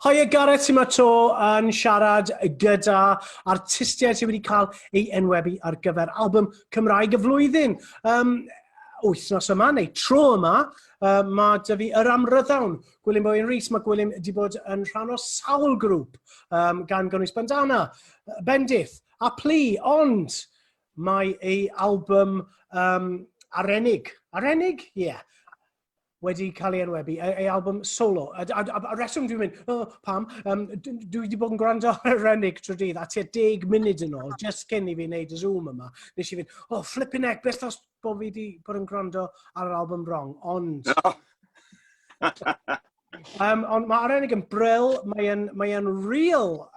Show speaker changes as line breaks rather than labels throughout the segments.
Haia Gareth, ti'n ma to yn siarad gyda artistiaid sydd wedi cael ei enwebu ar gyfer album Cymraeg y flwyddyn. Wythnos yma, neu tro yma, mae dy fi yr amryddawn, Gwilym Bowen Rhys. Mae Gwilym wedi bod yn rhan o sawl grŵp, gan gynnwys Bandana, Bendith a Plu, ond mae ei album Arenig, Arenig? Ie. Yeah, wedi cael ei enwebu, ei album solo. A reswm dwi'n mynd, "Oh, pam?" Dwi wedi bod yn gwrando ar Arenig trwy dydd, a tua 10 munud yn ôl, just cyn i fi wneud y Zoom yma, nes i fynd, "Oh, flipping heck, beth os bod fi wedi bod yn gwrando ar yr album wrong?" Ond
No.
Ond mae Arenig yn brill, mae real,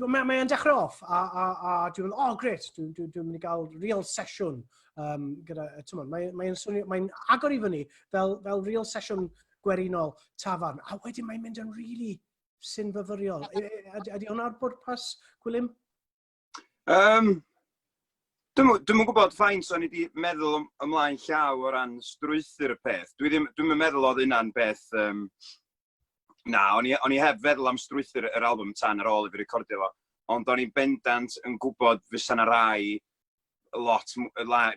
mae dechrau off, a dwi'n mynd, "Oh, great, dwi'n dwi mynd i gael real sesiwn gyda, ti'n mae'n swnio, mae'n agor i fyny fel real sesiwn gwerinol tafarn, a wedyn mae'n mynd yn really synfyfyriol. Ydy hwnna'r bwrpas, Gwilym?
Dwi'm yn gwybod faint o'n i wedi meddwl ymlaen llaw o ran strwythur y peth. Dwi'm yn meddwl oedd hynna'n beth. Na, o'n i heb feddwl am strwythur yr album tan ar ôl i fi recordio fo. Ond o'n i'n bendant yn gwybod fysa 'na rai lot,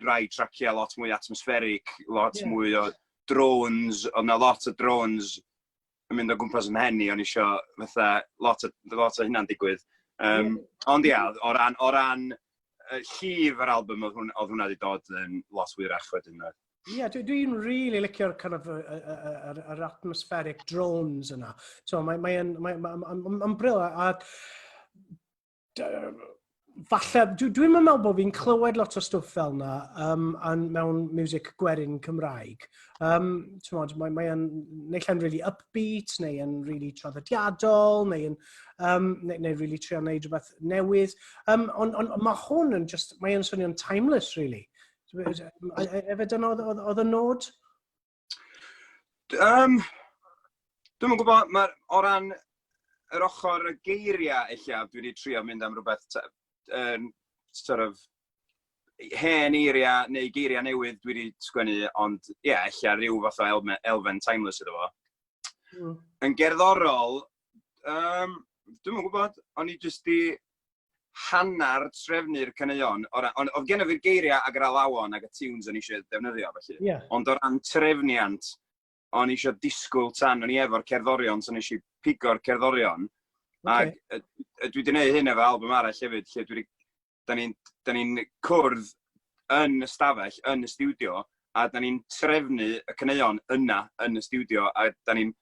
rai traciau lot mwy atmospheric, lot mwy o drones, oedd 'na lot o drones yn mynd o gwmpas 'y mhen i, o'n i isio fatha lot o hynna'n digwydd. Ond ia, o ran llif yr album, oedd hwnna wedi dod yn lot hwyrach wedyn. Oedd.
Ie, yeah, dwi'n really licio'r kind of, yr atmospheric drones yna. So mae'n mae, mae, mae, mae, mae brill, a falle, dwi'n meddwl bod fi'n clywed lot o stwff fel yna mewn music gwerin Cymraeg. T'mod, mae yn, neu lle'n really upbeat, neu yn really traddodiadol, neu really trio wneud rhywbeth newydd. Ond on mae hwn yn just, mae yn swnio'n timeless, really. Efe dyna oedd y nod?
Dwi'm yn gwybod, o ran yr ochr y geiriau ella, dwi wedi trio mynd am rhywbeth sort of hen eiriau neu geiriau newydd dwi wedi sgwennu, ond ie, yeah, ella rhyw fath o elfen timeless iddo fo. Yn gerddorol, dwi'm yn gwybod, o'n i jyst di hanner trefnu'r caneuon. Oedd gennym fi'r geiriau ag yr alawon ag y tunes o'n i eisiau defnyddio, felly. Ond o ran trefniant, o'n i eisiau disgwyl tan o'n i efo'r cerddorion, so nes i pigo'r cerddorion. Ac dwi wedi gwneud hyn efo album arall hefyd, lle da ni cwrdd yn y stafell, yn y stiwdio, a da ni'n trefnu y caneuon yna yn y stiwdio, a da ni'n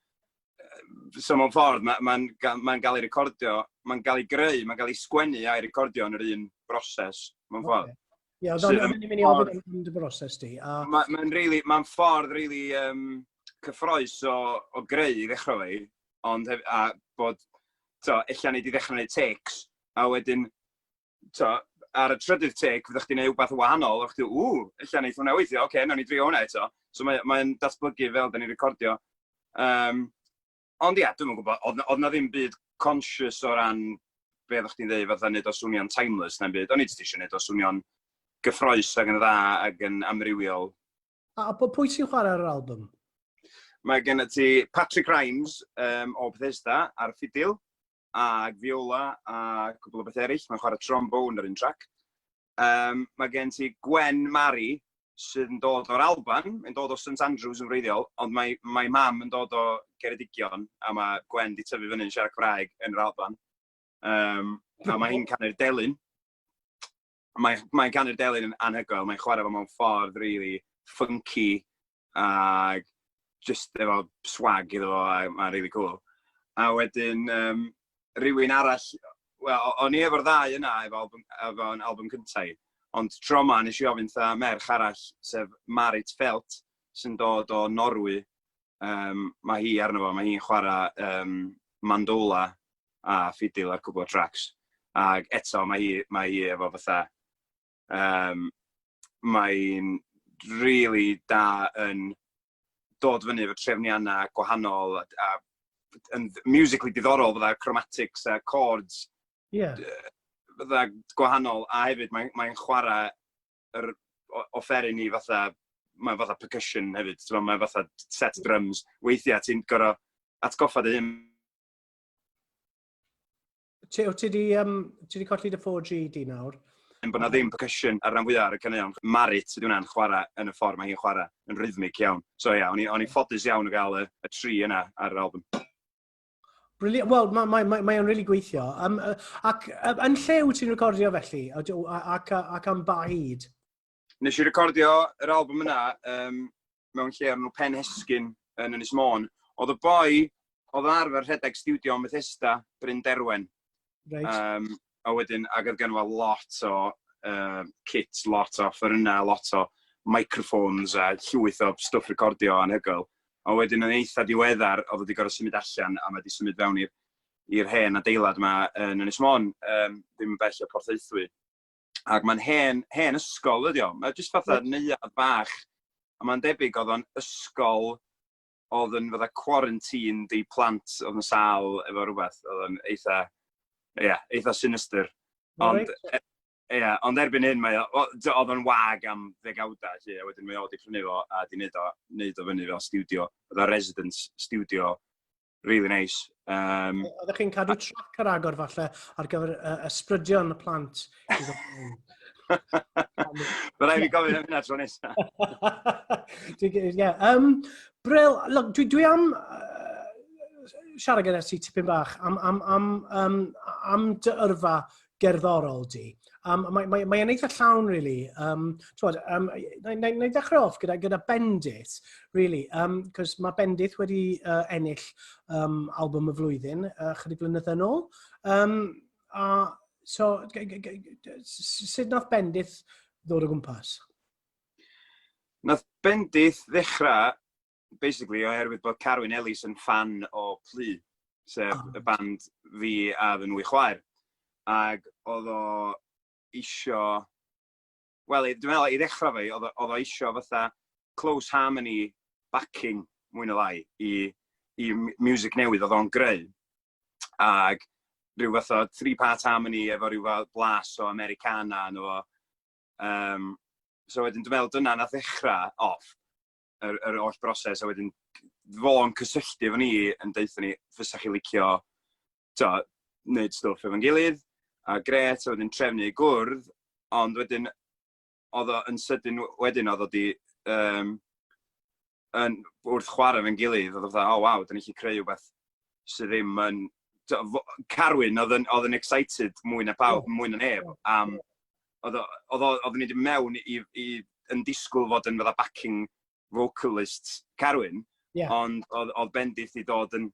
so mewn ffordd, mae'n ma gael ei recordio, mae'n gael ei greu, mae'n gael ei sgwennu a'i recordio yn yr un broses, mewn ffordd.
Ie, oedd o'n mynd i ofyn am dy broses di. A
Mae'n ma really, ma ffordd really cyffrous o greu i ddechrau fi, ond a bod, to, ella nei di ddechrau gwneud takes, a wedyn, to, ar y trydydd take, fyddech chdi'n neud rhywbeth wahanol, a chdi, "Ww, ella neith hwnna weithio, oce, okay, nawn ni drio hwnna eto." So mae'n mae datblygu fel da ni'n recordio. Ond ia, dwi'm yn gwybod, oedd na ddim byd conscious o ran be oeddech chdi'n dweud, fatha neud o swnio'n timeless na'n byd. O'n i jyst eisiau neud o swnio'n gyffrous ac yn dda ac yn amrywiol.
A pwy sy'n chwarae ar yr album?
Mae gen ti Patrick Rimes o Bethesda ar ffidil, ag viola a cwbl o beth eraill. Mae'n chwarae trombone ar un track. Mae gen ti Gwen Mari, sydd yn dod o'r Alban, yn dod o St Andrews yn wreiddiol, ond mae mam yn dod o Geredigion, a mae Gwen di tyfu fyny yn siarad Cymraeg yn yr Alban. A mae hi'n canu'r delyn. Mae canu'r delyn yn anhygoel, mae'n chwarae fo mewn ffordd really funky a just efo swag iddo fo, a mae'n really cool. A wedyn, rhywun arall, wel, o'n i efo'r ddau yna efo album cyntaf i, ond tro ma nes i ofyn 'tha merch arall, sef Marit Felt, sy'n dod o Norwy. Mae hi arno fo, mae hi'n chwarae mandola a ffidil ar cwbl o tracks. Ac eto, mae hi efo fatha, mae'n really da yn dod fyny efo trefniannau gwahanol a yn musically diddorol, fydda chromatics a chords fydda gwahanol, a hefyd mae'n mae chwarae yr offeryn i fatha, mae'n fatha percussion hefyd, ti'n, mae'n fatha set drums. Weithiau ti'n gorfod atgoffa dy hun.
Ti, ti di, um, ti di colli dy 4G di nawr?
Yn bod na ddim percussion ar ran fwyaf ar y caneuon. Marit ydy hwnna'n chwarae yn y ffordd mae hi'n chwarae, yn rhythmic iawn. So ia, yeah, o'n i ffodus iawn o gael y tri yna ar yr album.
Brilliant. Wel, mae mae, mae, mae o'n really gweithio. Um, ac yn lle wyt ti'n recordio felly? Ac, ac, ac am ba hyd?
Nes i recordio yr album yna mewn lle o'r enw Pen Hesgyn yn Ynys Môn. Oedd y boi oedd yn arfer rhedeg stiwdio yn Bethesda, Bryn Derwen.
Right.
A wedyn, ac oedd gen fo lot o kit, lot o offerynnau, lot o microphones a llwyth o stwff recordio anhygoel. A wedyn yn eitha diweddar, oedd wedi gorfod symud allan a mae wedi symud fewn i'r hen adeilad yma yn Ynys Môn, ddim yn bell o Porthaethwy. Ac mae'n hen ysgol ydi o. Mae jyst fatha neuadd bach. A mae'n debyg oedd o'n ysgol oedd yn fatha quarantine di plant oedd yn sâl efo rhywbeth. Oedd o'n eitha, ie, eitha sinister. Ond, ie, ond erbyn hyn, mae o, oedd o'n wag am ddegawdau, lle, a wedyn mae o wedi prynu fo a wedi wneud o fyny fel studio, oedd o residence studio, really nice.
Oeddech chi'n cadw trac ar agor falle ar gyfer ysbrydion y plant i ddod mewn?
Mae rhaid fi gofyn am hynna tro nesaf.
Ie. Bril, look, dwi am siarad gyda ti tipyn bach am dy yrfa gerddorol di. Mae yn eitha llawn, really. T'wod, na i ddechrau off gyda Bendith, really, cos mae Bendith wedi ennill album y flwyddyn chydig blynyddoedd yn ôl. A so, sut nath Bendith ddod o gwmpas?
Nath Bendith ddechrau, basically, oherwydd bod Carwyn Ellis yn ffan o Plu, sef y band fi a fy nwy chwaer. Ac oedd o isio, wel, dwi'n meddwl i ddechrau fi, oedd o isio fatha close harmony backing, mwy na lai, i music newydd oedd o'n greu. Ac rhyw fath o three-part harmony efo rhyw fath blas o Americana ynddo fo. So wedyn dwi'n meddwl dyna nath ddechrau off yr holl broses, a wedyn fo'n cysylltu efo ni yn deutha ni fysa chi licio wneud stwff efo'n gilydd, a gret, a wedyn trefnu i gwrdd, ond wedyn oedd o yn sydyn wedyn oedd o di, yn, wrth chwarae efo'n gilydd, oedd o fatha, oh waw, da ni gallu creu rhywbeth sydd ddim yn... Carwyn oedd yn excited mwy na pawb, mwy na neb, am... Oedd ni wedi mewn i yn disgwyl fod yn fatha backing vocalist Carwyn, ond oedd Bendith i dod yn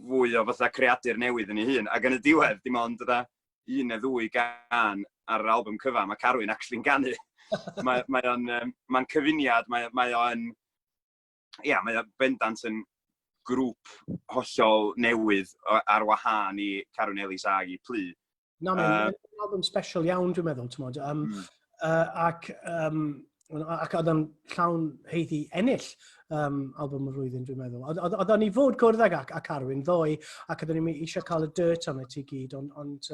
fwy o fatha creadur newydd yn ei hun. Ac yn y diwedd, dim ond fatha un neu ddwy gân ar yr album cyfan, mae Carwyn actually'n ganu. Mae cyfuniad, mae o'n, ia, mae o bendant yn grŵp hollol newydd ar wahân i Carwyn Ellis ag i Plu.
Na, mae'n album special iawn, dwi'n meddwl, ti'n modd. Ac oedd o'n llawn haeddu ennill album y flwyddyn, dwi'n meddwl. Oedd o'n i fod cwrdd ag a Carwyn ddoe, ac oedden ni'n eisiau cael y dirt am ti gyd, ond oedd y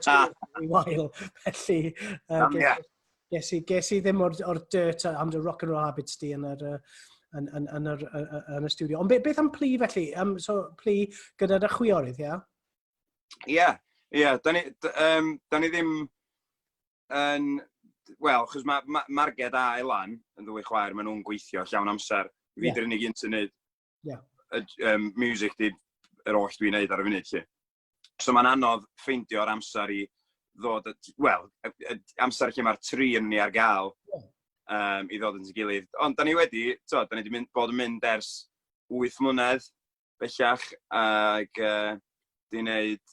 tywydd yn wael, felly ges i ddim o'r dirt am dy rock and roll habits di yn y studio. Ond beth am Plu felly? So Plu gyda dy chwiorydd, ie?
Ie. Da ni ddim yn... Wel, achos mae Marged a Elan yn ddwy chwaer, maen nhw'n gweithio llawn amser. Fi di'r unig un sy'n neud y music di yr oll dwi'n neud ar y funud, lle. So mae'n anodd ffeindio'r amser i ddod, wel, y amser lle mae'r tri yn ni ar gael i ddod yn gilydd. Ond da ni wedi, to, da ni wedi bod yn mynd ers 8 mlynedd bellach, ac di wneud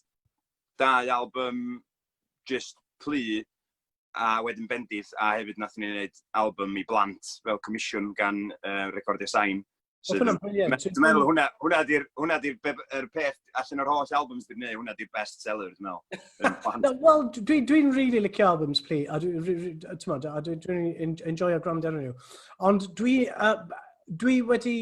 dau album just Plu, a wedyn Bendith, a hefyd nathon ni wneud album i blant fel comisiwn gan Recordio Sain.
Oedd hwnna'n brilliant.
Dwi'n meddwl hwnna di'r yr peth allan o'r holl albums dwi'n gwneud, hwnna di'r best seller, dwi'n meddwl, yn plant.
No, wel, dwi really licio albums Plu, a t'mod, a dwi enjoyo gwrando arnyn nhw. Ond dwi wedi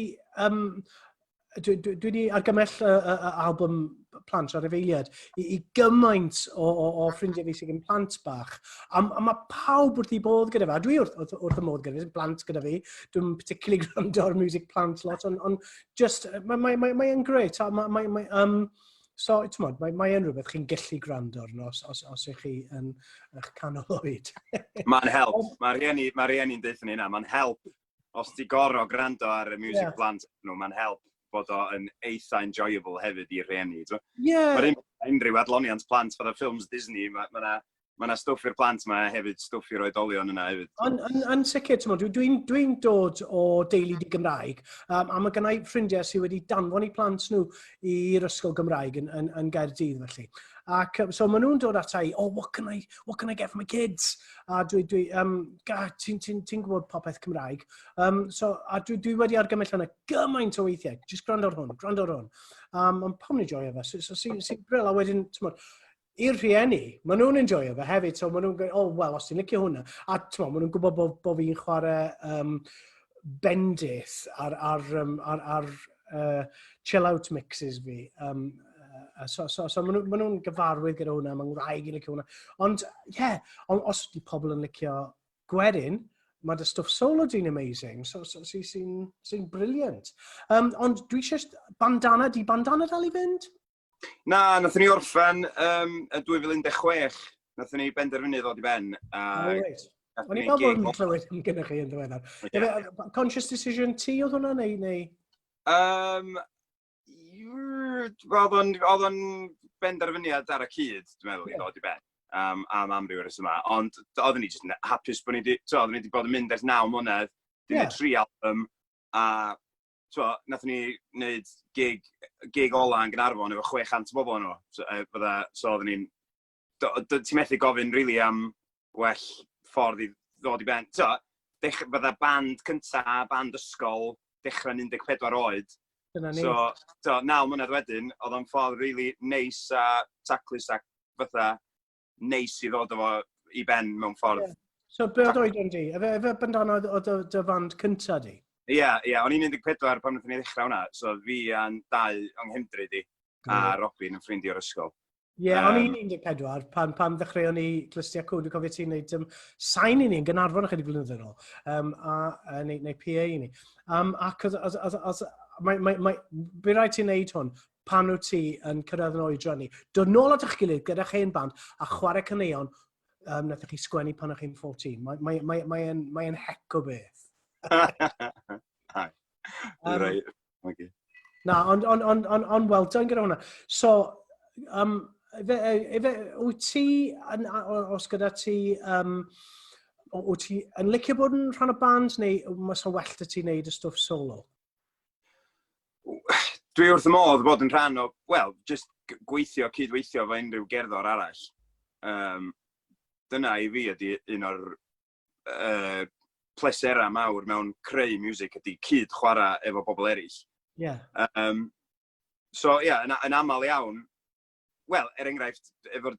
dwi, dwi, dwi wedi argymell y, y, y album Plant ar Efeiliad i, i gymaint o, o, o ffrindiau fi sydd gen plant bach. A, a mae pawb wrth ei bodd gyda fe. A dwi wrth, wrth, wrth y modd gyda fi, plant gyda fi. Dwi'n particularly gwrando ar music plant lot, ond on just, mae mae, mae, mae yn great. A mae, mae, mae, um, so, ti'n mae, mae yn rhywbeth chi'n gallu gwrando arno os, os, os ych chi yn eich canol oed.
Mae'n help. Mae rhieni, mae rhieni'n deutha ni hynna. Mae'n help os ti gorau gwrando ar y music yeah. plant nhw, mae'n help bod o yn eitha enjoyable hefyd i'r rhieni.
Yeah.
Mae'r unrhyw adloniant plant, fatha ffilms Disney, mae ma ma na stwff i'r plant, mae hefyd stwff i'r oedolion yna hefyd.
Yn, yn, yn sicr, ti'n dwi'n dwi, dwi dod o deulu di Gymraeg, um, a mae gennau ffrindiau sydd wedi danfon eu plant nhw i'r ysgol Gymraeg yn, yn, yn Gaerdydd felly. Ac so maen nhw'n dod ata i, oh, what can I, what can I get for my kids? A dwi, dwi, um, ti'n ti, ti gwybod popeth Cymraeg. Um, so, a dwi, dwi wedi argymell hwnna gymaint o weithiau. Just gwrando ar hwn, gwrando ar hwn. Um, ond pam ni joio fe? So, so sy'n sy bril, a wedyn, ti'n i'r rhieni, maen nhw'n enjoyo fe hefyd, so maen nhw'n gweud, oh, well, os ti'n licio hwnna. A ti'n maen nhw'n gwybod bod, bo fi'n chwarae um, bendith ar, ar, um, ar, ar uh, chill out mixes fi. Um, so, so, so maen nhw'n ma nhw gyfarwydd gyda hwnna, mae'n ngwraig i'n licio hwnna. Ond, ie, yeah, on, os ydy pobl yn licio gwerin, mae dy stwff solo di'n amazing, so, so, sy'n sy, sy brilliant. Um, ond dwi eisiau bandana, di bandana dal i fynd?
Na, nathon ni orffen um, yn 2016. Nathon ni benderfynu ddod i ben.
A oh, right. O'n i'n meddwl bod yn clywed am gyda chi yn ddiweddar. Yeah. Conscious decision ti oedd hwnna, neu? neu?
Um, oedd o'n, oedd o'n benderfyniad ar y cyd, dwi'n meddwl, yeah. i ddod i ben. Um, am amryw resymau. Ond oedden ni jyst yn hapus bod ni wedi, oedden ni wedi bod yn mynd ers naw mlynedd, di yeah. tri album, a twa, nathon ni wneud gig, gig ola yn Gaernarfon efo 600 o bobl nhw. So, e, fydda, so oedden ni'n... Ti'n methu gofyn, really, am well ffordd i ddod i ben. So, dech, fydda band cynta, band ysgol, dechrau'n 14 oed.
Dyna ni.
So, so naw mlynedd wedyn, oedd o'n ffordd really neis a taclus a fatha neis i ddod efo i ben mewn ffordd.
Yeah. So, be oedd oedran di? Efe, efe bandana oedd dy, dy fand cynta di?
Ie, yeah, ie. Yeah. O'n i'n 14 pan wnaethon ni ddechrau hwnna. So, fi a'n dau yng Nghymru di, a Robin yn ffrindiau o'r ysgol.
Ie, yeah, o'n i'n 14 pan, pan ddechreuon ni Clustiau Cŵn. Dwi'n cofio ti'n neud um, sain i ni yn Gaernarfon ychydig flynyddoedd yn ôl, um, a, a neu, neu PA i ni. Um, ac oedd, oedd, oedd, oedd, mae, mae, mae, bu rhaid ti'n neud hwn pan wyt ti yn cyrraedd yn oedran ni. Dod nôl at eich gilydd gyda'ch hen band a chwarae caneuon um, nath chi sgwennu pan o'ch chi'n 14. Mae'n mae, mae, mae, mae hec o beth.
Ai. Um, right. Okay.
Na, ond on, on, on, on well done gyda hwnna. So, um, efe, efe, wyt ti, yn, os gyda ti, um, wyt ti yn licio bod yn rhan o band, neu mae so well dy ti wneud y stwff solo?
Dwi wrth y modd bod yn rhan o, wel, just gweithio, cydweithio efo unrhyw gerddor arall. Um, dyna i fi ydy un o'r uh, pleserau mawr mewn creu music ydy cyd chwarae efo bobl eraill.
Yeah.
Um, so, ie, yeah, yn, yn aml iawn, wel, er enghraifft, efo'r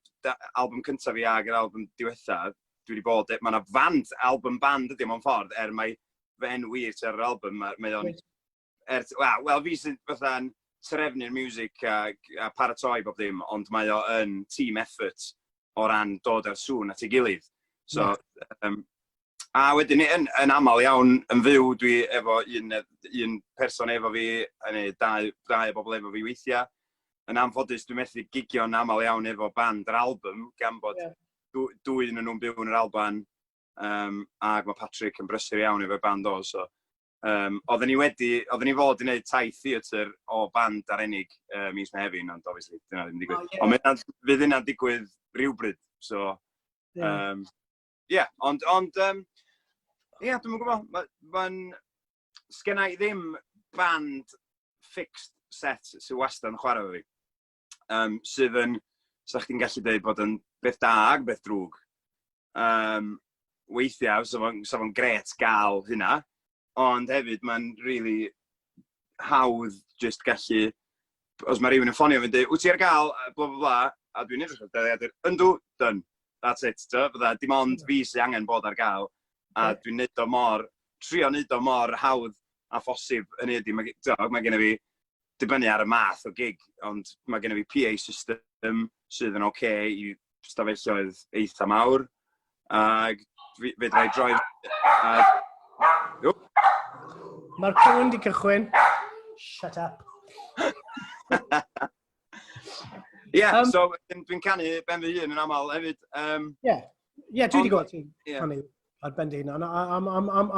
album cyntaf fi ag yr album diwethaf, dwi wedi bod, mae yna fand, album band ydy mewn ffordd, er mae fy enw i ar yr album, mae, mae o'n... Er, wel, well, fi sy'n fatha'n trefnu'r music a, a paratoi bob dim, ond mae o yn team effort o ran dod â'r sŵn at ei gilydd. So, yeah. um, a wedyn yn, yn aml iawn yn fyw, dwi efo un, un person efo fi, neu dau, dau o bobl efo fi weithiau. Yn anffodus, dwi'n methu gigio'n aml iawn efo band yr album, gan bod yeah. dwy un nhw'n byw yn yr Alban, um, ac mae Patrick yn brysur iawn efo'i band o, so Um, oedden ni wedi, oedden ni fod i wneud taith theatr o band arenig uh, mis Mehefin, ond obviously, dyna ddim digwydd. Oh, yeah. Ond fydd hynna'n digwydd rhywbryd, so... Yeah. Um, yeah, ond, ond, um, yeah, dwi'n gwybod, mae'n, ma sgenna i ddim band fixed set sydd wastad yn chwarae efo fi. Um, sydd yn, sa chdi'n gallu dweud bod yn beth da ag beth drwg. Um, weithiau, sa fo'n sa fo gret gael hynna, ond hefyd mae'n really hawdd just gallu, os mae rhywun yn ffonio fi'n dweud, wyt ti ar gael, bla bla bla, a dwi'n edrych ar dyddiadur, yndw, done, that's it, to, fydda, dim ond fi sy'n angen bod ar gael, a dwi'n neud o mor, trio neud o mor hawdd a phosib, hynny ydy, mae, to, mae gennym fi dibynnu ar y math o gig, ond mae gennym fi PA system sydd yn oce okay i stafelloedd eitha mawr, ac fedra i droi. A...
Mae'r cwn di cychwyn. Shut up.
Ie, yeah, so dwi'n canu ben fy hun yn aml hefyd.
Ie, yeah. Yeah, dwi wedi gweld ti'n yeah. canu ar ben dy hunan, a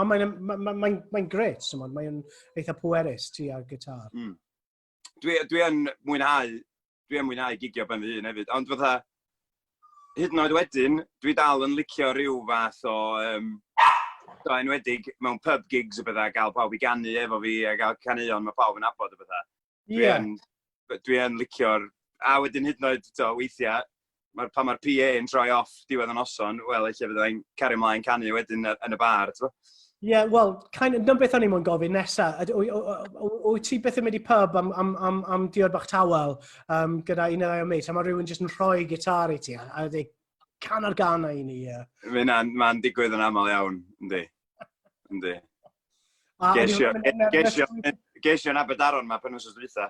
mae'n mae gret, mae'n eitha pwerus ti ar gitar.
Dwi yn mwynhau, dwi yn mwynhau gigio ben fy hun hefyd, ond fatha, hyd yn oed wedyn, dwi dal yn licio rhyw fath o, so enwedig mewn pub gigs a bethau, gael pawb i ganu efo fi a gael caneuon mae pawb yn nabod a bethau. Dwi yn, dwi yn licio'r... A wedyn hyd yn oed, to, weithiau, pan mae'r PA yn troi off diwedd y noson, wel, eich fydda i'n cario ymlaen canu wedyn yn y bar, ti'n
Ie, yeah, wel, kind of, dyna beth o'n i'n mwyn gofyn nesa. Wyt ti beth yn mynd i pub am diod bach tawel gyda un neu ddau o mates, a mae rhywun jyst yn rhoi gitar i ti, a dweud, can ar gan i ni.
Yeah. Mae'n ma digwydd yn aml iawn, yndi. Yndi. Ges i yn Aberdaron ma pen wythnos dwytha.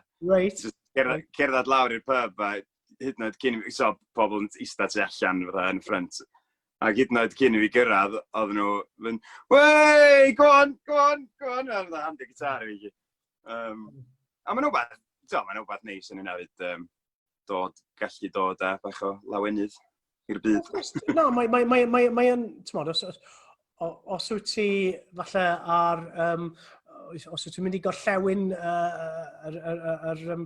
Cerdded lawr i'r pub a hyd yn oed cyn i fi, so pobl yn eista tu allan fatha yn ffrynt. Ac hyd yn oed cyn i fi gyrraedd, oedden nhw yn, "Wey, go on, go on, go on," a fatha handio gitar i fi. A mae'n wbeth, to, mae'n wbeth neis yn hynna fyd, gallu dod â bach o lawenydd i'r byd.
Na, mae'n, mae, mae, mae, mae yn, t'mod, os wyt ti falle ar, os wyt ti'n mynd i gorllewin yr, um,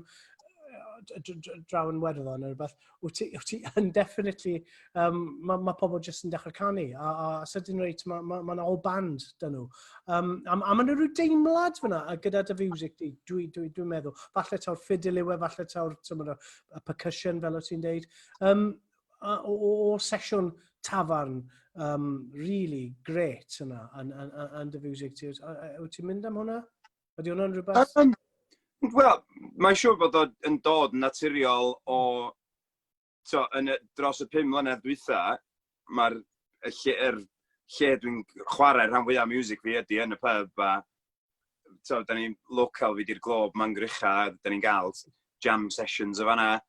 draw yn Werddon neu rhywbeth, wyt ti yn definitely, mae pobl jyst yn dechrau canu, a sydyn reit, mae ma, ma, ma whole band dyn nhw. A mae yna rhyw deimlad fyna a gyda dy fiwsig di, dwi'n dwi, dwi meddwl. Falle taw'r fiddle yw e, falle taw'r y percussion fel o ti'n deud. O sesiwn tafarn really great yna yn dy fiwsig ti. Wyt ti'n mynd am hwnna? Ydy hwnna'n rhywbeth?
Wel, mae'n siŵr bod o'n dod yn naturiol o so, dros y 5 mlynedd dwytha, mae'r y lle, yr lle dwi'n chwarae rhan fwyaf music fi ydy yn y pub a so, da ni'n local fi di'r Glob Mangor Ucha, da ni'n gael jam sessions o fanna.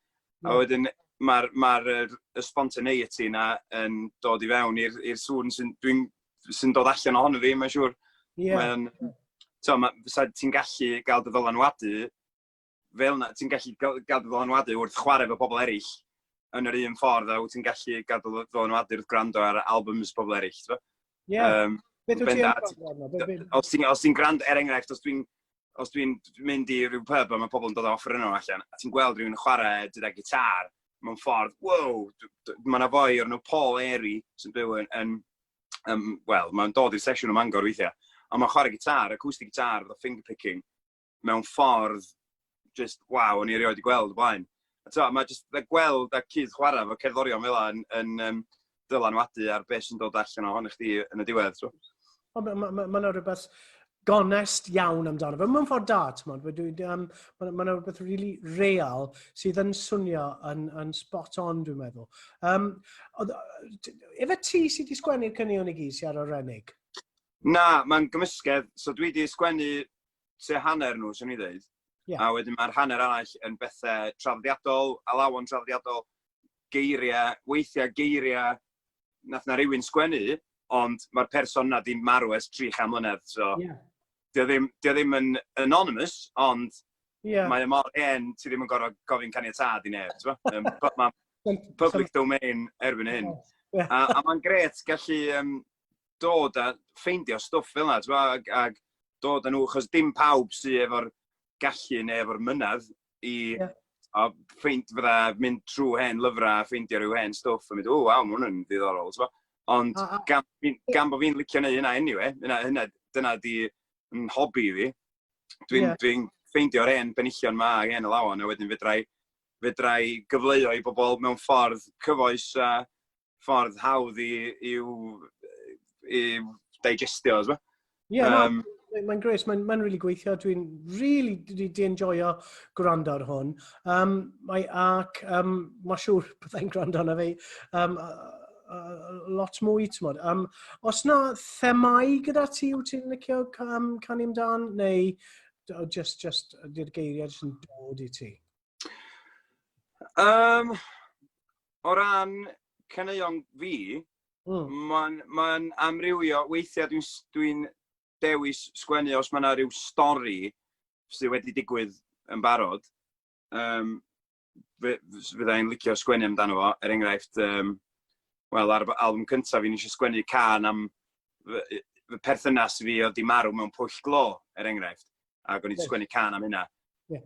A wedyn mae'r ma y spontaneity na yn dod i fewn i'r sŵn sy'n dod allan ohono fi, mae'n siŵr. Mae'n, so, sa ti'n gallu gael dy ddylanwadu fel na, ti'n gallu gael dy ddylanwadu wrth chwarae efo pobl eraill yn yr un ffordd a wyt ti'n gallu gael dy ddylanwadu wrth gwrando ar albums pobl eraill, ti'n
Ie. Beth wyt ti'n
gwrando? Os ti'n gwrando, er enghraifft, os dwi'n mynd i ryw pub a mae pobl yn dod â offer yno allan, a ti'n gweld rhywun yn chwarae gyda gitar mewn ffordd, wow, mae yna foi o'r enw Paul Airy sy'n byw yn, wel, mae'n dod i'r sesiwn ym Mangor weithiau, ond mae'n chwarae gitar, acoustic guitar, efo finger picking, mewn ffordd, just, wow, o'n i erioed wedi gweld o blaen. A to, mae just gweld a cyd chwarae efo cerddorion fel yna yn dylanwadu ar beth sy'n dod allan ohonych chdi yn y diwedd. So.
Mae ma rhywbeth gonest iawn amdano fe. Mewn ffordd da, ti'n modd. Mae ma rhywbeth really real sydd yn swnio yn spot on, dwi'n meddwl. Efe ti sydd wedi sgwennu'r caneuon i gyd sydd ar Arennig?
Na, mae'n gymysgedd. So dwi wedi sgwennu tua hanner nhw, swn i ddweud. A wedyn mae'r hanner arall yn bethau traddodiadol, alawon traddodiadol, geiriau, weithiau geiriau nath na rhywun sgwennu, ond mae'r person na di marw ers 300 mlynedd, so dio ddim yn anonymous, ond mae o mor hen, ti ddim yn gorfod gofyn caniatâd i neb, ti'n bo? Mae public domain erbyn hyn. A mae'n gret gallu dod a ffeindio stwff fel yna, ti'n bo? Ag dod â nhw, achos dim pawb sydd efo'r gallu neu efo'r mynadd i a ffeind, fydda mynd trwy hen lyfrau a ffeindio rhyw hen stwff a mynd, "O, waw, mae hwn yn ddiddorol," ti'n bo? Ond gan bod fi'n licio neud hynna anyway, hynna, dyna di yn hobi fi. Dwi'n dwi ffeindio'r hen benillion ma ag hen alawon a wedyn fedra i gyfleu o i bobl mewn ffordd cyfoes a ffordd hawdd i digestio, ti'n bo?
Ie, na, mae'n gret, mae'n really gweithio. Dwi'n really di enjoyo gwrando ar hwn. Ac mae'n siŵr byddai'n gwrando arno fi lot mwy, ti'n modd. Os na themau gyda ti wyt ti'n licio canu amdan, neu just, ydy'r geiriau jyst yn dod i ti?
O ran caneuon fi, mae'n ma amrywio. Weithiau dwi'n dwi dewis sgwennu os mae yna rhyw stori sydd wedi digwydd yn barod. Fydda i'n licio sgwennu amdano fo. Er enghraifft, wel, ar y album cyntaf fi, nes i sgwennu cân am fy perthynas fi oedd di marw mewn pwll glo, er enghraifft. Ac o'n i wedi sgwennu cân am hynna.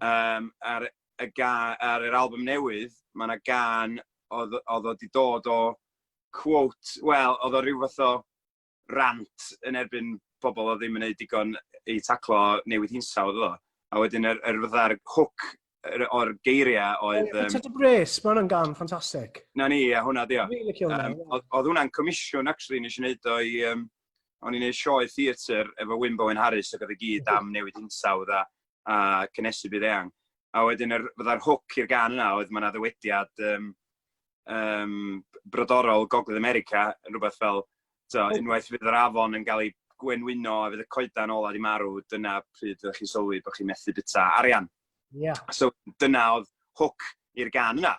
Ar yr album newydd, mae yna gân oedd o wedi dod o quote, wel, oedd o rhyw fath o rant yn erbyn pobl oedd ddim yn gwneud digon i taclo newid hinsawdd oedd o. A wedyn yr fatha'r hook o'r geiriau oedd...
Um, Dy Bres, mae hwnna'n gân ffantastig.
Na ni, a hwnna di o.
Fi'n licio hwnna.
Oedd hwnna'n comisiwn, actually, nes i wneud o i... O'n i'n gwneud sioe theatr efo Wyn Bowen Harris ac oedd i gyd am newid hinsawdd a cynnesu byd eang. A wedyn fatha'r hook i'r gân yna oedd mae yna ddywediad brodorol Gogledd America yn rhywbeth fel, so, unwaith fydd yr afon yn cael ei gwenwyno a fydd y coedan ola di marw, dyna pryd fyddwch chi'n sylwi bod chi'n methu byta arian. So dyna oedd hook i'r gân yna.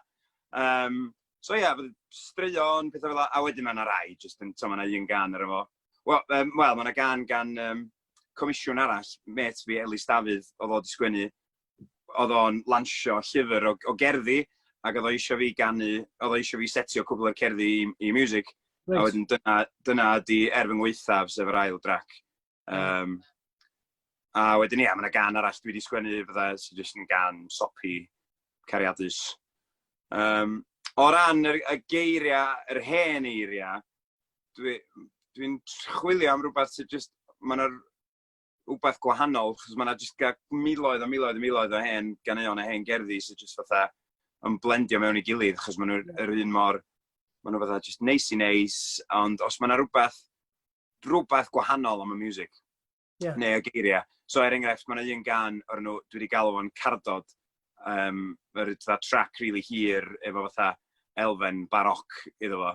So ie, yeah, fydd straeon, pethau fel 'a, a wedyn mae yna rai, just yn, so mae yna un gân ar efo. Wel, well, mae yna gân gan comisiwn arall, mêt fi, Elis Dafydd, oedd o wedi sgwennu, oedd o'n lansio llyfr o gerddi, ac oedd o eisiau fi ganu, oedd o eisiau fi setio cwbl o'r cerddi i music. A wedyn dyna ydi Er Fy Ngwaethaf, sef yr ail drac. A wedyn ia, mae yna gân arall dwi wedi sgwennu fydda sydd jyst yn gân soppy, cariadus. O ran y geiriau, yr hen eiriau, dwi chwilio am rhywbeth sydd just, mae yna rhywbeth gwahanol, chos mae yna just miloedd a miloedd a miloedd o hen ganeuon a hen gerddi sydd just fatha yn blendio mewn i gilydd, chos maen nhw'n yr un mor, maen nhw fatha just neis i neis, ond os mae yna rhywbeth gwahanol am y music, neu y geiriau. So er enghraifft, mae yna un gân o'r enw, dwi wedi galw fo'n Cardod, yr fatha track really hir efo fatha elfen baroc iddo fo.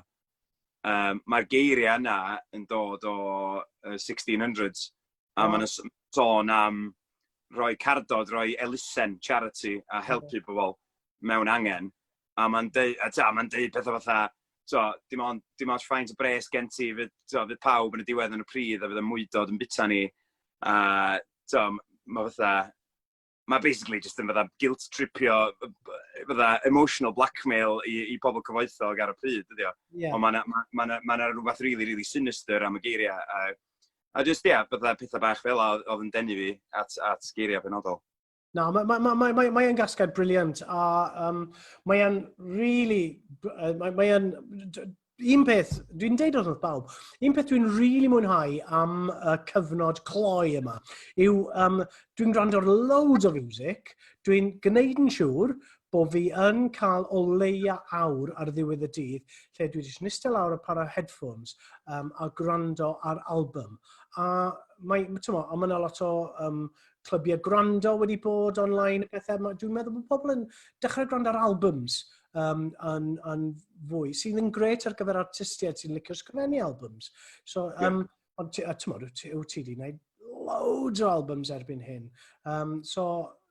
Mae'r geiriau yna yn dod o 1600s, a maen nhw'n sôn am rhoi cardod, rhoi elusen, charity, a helpu pobl mewn angen. A mae'n deud, a ta, mae'n deud pethau fatha, so, dim ond faint o bres gen ti, fydd, so, fydd pawb yn y diwedd yn y pridd a fydd y mwydod yn byta ni. A so, mae fatha, mae basically just yn fatha guilt tripio, fatha emotional blackmail i pobl cyfoethog ar y pryd, ydi o. Ond mae yna ma rhywbeth really, really sinister am y geiriau. A just, ie, yeah, fatha pethau bach fel oedd yn denu fi at geiriau penodol.
Na, mae ma, ma, ma, ma, mae gasgliad brilliant a mae e'n really, mae e'n, un peth, dwi'n deud wrth bawb, un peth dwi'n really mwynhau am y cyfnod cloi yma yw dwi'n gwrando ar loads o music, dwi'n gwneud yn siŵr bod fi yn cael o leia awr ar ddiwedd y dydd lle dwi jyst yn eistedd lawr a par o headphones a gwrando ar album. A mae, ti'n mo, a mae yna lot o clybiau gwrando wedi bod online a pethau. Dwi'n meddwl bod pobl yn dechrau gwrando ar albums yn fwy, sydd yn grêt ar gyfer artistiaid sy'n licio sgrifennu albums. So, ond ti, a ti'n wyt ti wedi gwneud loads o albums erbyn hyn. So,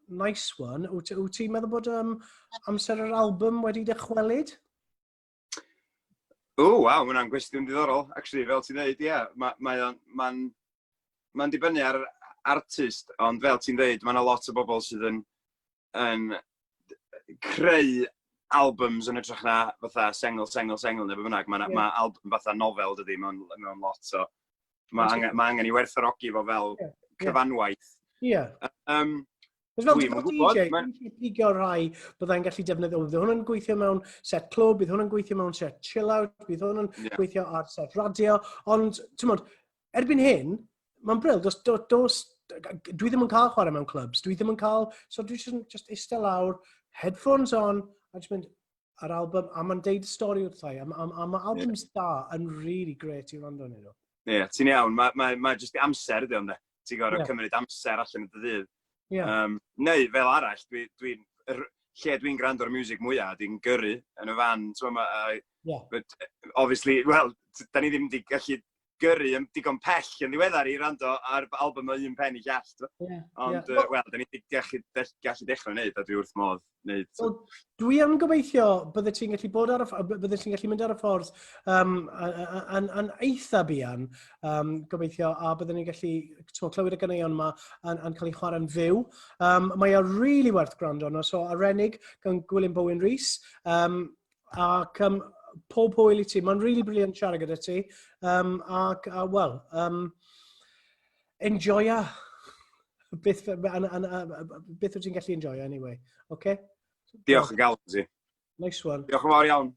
nice one. Wyt ti'n meddwl bod amser yr album wedi dychwelyd?
O, waw, mae hwnna'n gwestiwn diddorol. Actually, fel ti'n dweud, ie, yeah, mae ma o'n ma ma dibynnu ar artist, ond fel ti'n dweud, mae yna lot o bobl sydd yn creu albums yn hytrach na fatha sengl, sengl, sengl, neu be bynnag. Mae ma album fatha nofel, dydy, mewn lot. So, mae angen, ma angen i werthfawrogi fo fel cyfanwaith.
Fel Dwi'm yn gwybod, DJ, dwi'n pigo rhai byddai'n gallu defnyddio. Bydd hwn yn gweithio mewn set clwb, bydd hwn yn gweithio mewn set chill out, bydd hwn yn gweithio ar set radio. Ond, ti'n modd, erbyn hyn, mae'n brill, dos, dwi ddim yn cael chwarae mewn clubs, dwi ddim yn cael, so dwi just eistedd lawr, headphones on, a just mynd ar album, a mae'n deud y stori wrthai, a mae albums da yn really great i wrando arnyn nhw.
Ie, yeah, ti'n iawn. Mae ma jyst amser ydy ond, ti'n gorfod cymryd amser allan y dy ddydd. Neu, fel arall, lle dwi'n gwrando ar music mwyaf, dwi'n gyrru yn y fan. T'mo, but, obviously, well, da ni ddim wedi gallu gyrru. gyrru yn digon pell yn ddiweddar i wrando ar album o un pen i llall. Yeah, Ond, yeah. Wel, da ni wedi gallu, gallu dechrau wneud, a dwi wrth modd wneud.
So. Well, dwi yn gobeithio bydde ti'n gallu bod ar y, bydde ti'n gallu mynd ar y ffordd yn, yn eitha buan, gobeithio, a bydden ni'n gallu tmo, clywed y ganeuon yma yn cael ei chwarae'n fyw. Mae o really werth gwrando arno, so Arenig gan Gwilym Bowen Rhys, ac pob hwyl i ti. Mae'n really brilliant siarad gyda ti. Ac, wel, enjoya. Beth, an, an, an, beth wyt ti'n gallu enjoyo anyway. Okay?
Diolch yn galon ti.
Nice one.
Diolch yn fawr iawn.